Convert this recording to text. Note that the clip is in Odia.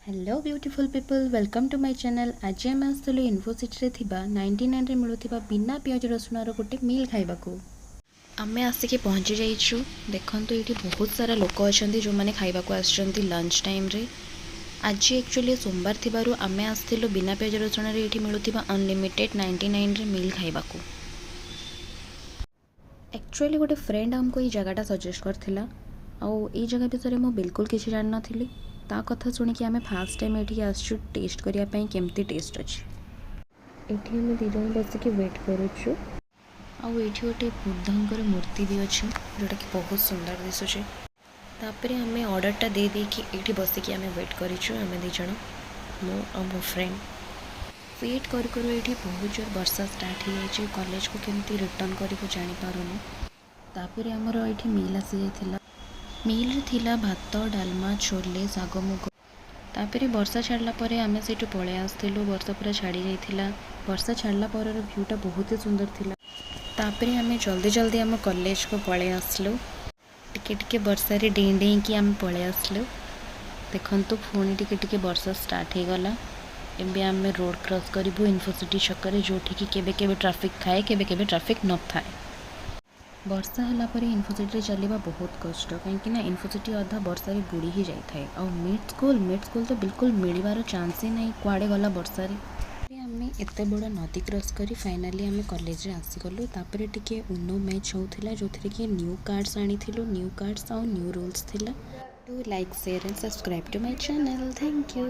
Hello beautiful people, welcome to my channel. ଆଜି ଆମେ ଆସିଥିଲୁ ଇନଫୋସିଟିରେ ଥିବା 99ରେ ମିଳୁଥିବା ବିନା ପିଆଜ ରସୁଣର ଗୋଟେ ମିଲ୍ ଖାଇବାକୁ। ଆମେ ଆସିକି ପହଞ୍ଚି ଯାଇଛୁ। ଦେଖନ୍ତୁ, ଏଇଠି ବହୁତ ସାରା ଲୋକ ଅଛନ୍ତି, ଯେଉଁମାନେ ଖାଇବାକୁ ଆସିଛନ୍ତି ଲଞ୍ଚ ଟାଇମ୍ରେ। ଆଜି ଆକ୍ଚୁଆଲି ସୋମବାର ଥିବାରୁ ଆମେ ଆସିଥିଲୁ ବିନା ପିଆଜ ରସୁଣରେ ଏଇଠି ମିଳୁଥିବା ଅନଲିମିଟେଡ଼ 99ରେ ମିଲ୍ ଖାଇବାକୁ। ଆକ୍ଚୁଆଲି ଗୋଟେ ଫ୍ରେଣ୍ଡ ଆମକୁ ଏଇ ଜାଗାଟା ସଜେଷ୍ଟ କରିଥିଲା ଆଉ ଏଇ ଜାଗା ବିଷୟରେ ମୁଁ ବିଲକୁଲ କିଛି ଜାଣିନଥିଲି। ତା କଥା ଶୁଣିକି ଆମେ ଫାର୍ଷ୍ଟ ଟାଇମ୍ ଏଇଠିକି ଆସିଛୁ ଟେଷ୍ଟ କରିବା ପାଇଁ, କେମିତି ଟେଷ୍ଟ ଅଛି। ଏଠି ଆମେ ଦୁଇ ଜଣ ବସିକି ୱେଟ୍ କରୁଛୁ ଆଉ ଏଇଠି ଗୋଟେ ବୁଦ୍ଧଙ୍କର ମୂର୍ତ୍ତି ବି ଅଛି, ଯେଉଁଟାକି ବହୁତ ସୁନ୍ଦର ଦିଶୁଛି। ତାପରେ ଆମେ ଅର୍ଡ଼ରଟା ଦେଇ ଦେଇକି ଏଇଠି ବସିକି ଆମେ ୱେଟ୍ କରିଛୁ, ଆମେ ଦୁଇ ଜଣ, ମୁଁ ଆଉ ମୋ ଫ୍ରେଣ୍ଡ। ୱେଟ୍ କରୁ କରୁ ଏଇଠି ବହୁତ ଜୋର ବର୍ଷା ଷ୍ଟାର୍ଟ ହେଇଯାଇଛି। କଲେଜକୁ କେମିତି ରିଟର୍ନ କରିବୁ ଜାଣିପାରୁନୁ। ତାପରେ ଆମର ଏଇଠି ମିଲ୍ ଆସିଯାଇଥିଲା। ମିଲ୍ରେ ଥିଲା ଭାତ, ଡାଲମା, ଛୋଲେ, ଶାଗ ମୁଗ। ତାପରେ ବର୍ଷା ଛାଡ଼ିଲା ପରେ ଆମେ ସେଇଠୁ ପଳେଇ ଆସିଥିଲୁ। ବର୍ଷା ପୁରା ଛାଡ଼ି ଯାଇଥିଲା। ବର୍ଷା ଛାଡ଼ିଲା ପରର ଭ୍ୟୁଟା ବହୁତ ହି ସୁନ୍ଦର ଥିଲା। ତାପରେ ଆମେ ଜଲ୍ଦି ଜଲ୍ଦି ଆମ କଲେଜକୁ ପଳେଇ ଆସିଲୁ। ଟିକେ ଟିକେ ବର୍ଷାରେ ଡେଇଁ ଡେଇଁକି ଆମେ ପଳେଇ ଆସିଲୁ। ଦେଖନ୍ତୁ, ପୁଣି ଟିକେ ଟିକେ ବର୍ଷା ଷ୍ଟାର୍ଟ ହେଇଗଲା। ଏବେ ଆମେ ରୋଡ଼ କ୍ରସ୍ କରିବୁ ଇନଫୋସିଟି ଛକରେ, ଯେଉଁଠିକି କେବେ କେବେ ଟ୍ରାଫିକ୍ ଥାଏ, କେବେ କେବେ ଟ୍ରାଫିକ୍ ନଥାଏ। ବର୍ଷା ହେଲା ପରେ ଇନଫୋସିଟିରେ ଚାଲିବା ବହୁତ କଷ୍ଟ, କାହିଁକି ନା ଇନଫୋସିଟି ଅଧା ବର୍ଷାରେ ବୁଡ଼ି ହିଁ ଯାଇଥାଏ। ଆଉ ମିଟ୍ ସ୍କୁଲ ତ ବିଲକୁଲ ମିଳିବାର ଚାନ୍ସ ହିଁ ନାହିଁ, କୁଆଡ଼େ ଗଲା ବର୍ଷାରେ। ଆମେ ଏତେ ବଡ଼ ନଦୀ କ୍ରସ୍ କରି ଫାଇନାଲି ଆମେ କଲେଜରେ ଆସିଗଲୁ। ତାପରେ ଟିକେ ଉନୋ ମ୍ୟାଚ୍ ହେଉଥିଲା, ଯେଉଁଥିରେ କି ନ୍ୟୁ କାର୍ଡ଼ସ୍ ଆଣିଥିଲୁ। ନ୍ୟୁ କାର୍ଡ଼ସ୍ ଆଉ ନ୍ୟୁ ରୁଲ୍ସ ଥିଲା। Do like, share and subscribe to my channel. Thank you.